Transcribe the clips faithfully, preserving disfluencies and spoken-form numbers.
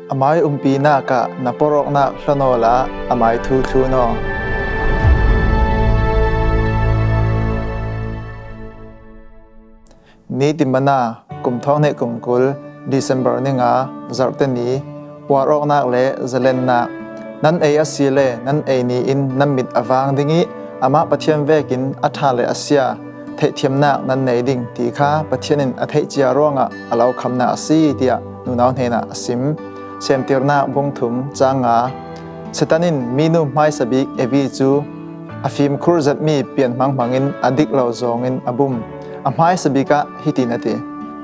A mai umpinak ah na porh awknak hlon awla a mai thu thlun aw. Nitin Manna, kum thawng hnih kum kul, December ni nga, Zarhte ni. Uar awknak le zalennak. Nan ei a si le nan ei ni in nan mit a vang ding ih, amah Pathian vekin a ṭha le a sia theihthiamnak nan nei ding ti kha Pathian in a theih cia ruangah a lo khamnak a si, tiah nunau hnenah a sim. Semtirnak bung thum cang nga. Satan in minu hmaisa bik Evi cu a fimkhur zetmi pian hmanghmang in a dik lo zawng in a bum. A hmaisa bik ah hitin a ti,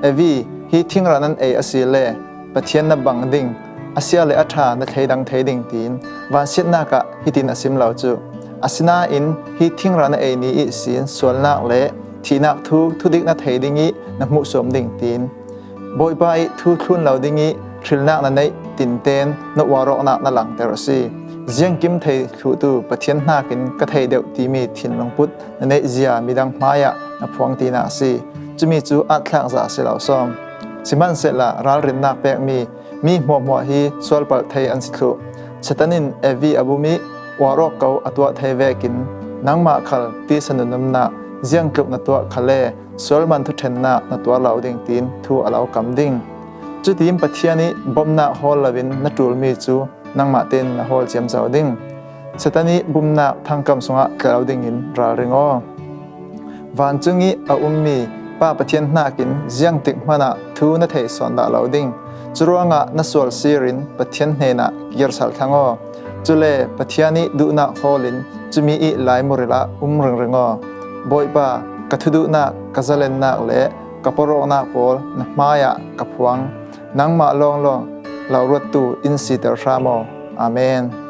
"Evi, hi thingrang nan ei a si le Pathian na bang ding, a sia le a ṭha na thleidang thei ding," tiin vansiatnak ah hitin a sim lo cu. Asinain hi thingrang na ei ni ihsin sualnak le thihnak thu thudik na thei ding ih na hmuhsuam ding, tiin. Bawipa ih thu thlun lo ding ih hrilnak na neih tinten na uar awknak na langter a si. Ziangkim thei thluhtu Pathian hnakin ka thei deuh timi thinlungput na neihzia midang hmaiah na phuang tinak a si. Cumi cu aat thlak zah a si lo sawm. Sihmanhsehla ralrinnak pekmi mi hmuahhmuah hi sualpalh thei an si thluh. Satan in Evi a bum ih uar awk ko a tuah thei vekin nangmah khal tisa nunumnak ziangtluk na tuah khal le sual man thuṭhennak na tuar lo ding, tiin thu a lo kam ding. Cutiin Pathian ih bomnak hawl loin na ṭulmi cu nangmah tein na hawl ciamco ding. Satan ih bumnak thangkam sungah tla lo dingin ralring aw. Vancung ih a ummi Pa Pathian hnakin ziangtik hmanah thu na thei sawn dah lo ding. Curuangah na sual sirin Pathian hnenah kir sal thlang aw. Cule Pathian ih duhnak hawlin cumi ih laimur ih ah um ringring aw. Bawipa, ka thuduhnak, ka zalennak le ka porh awknak pawl na hmaiah ka phuang. Nangmah lawnglawng lo ruattu in siter hram aw. Amen.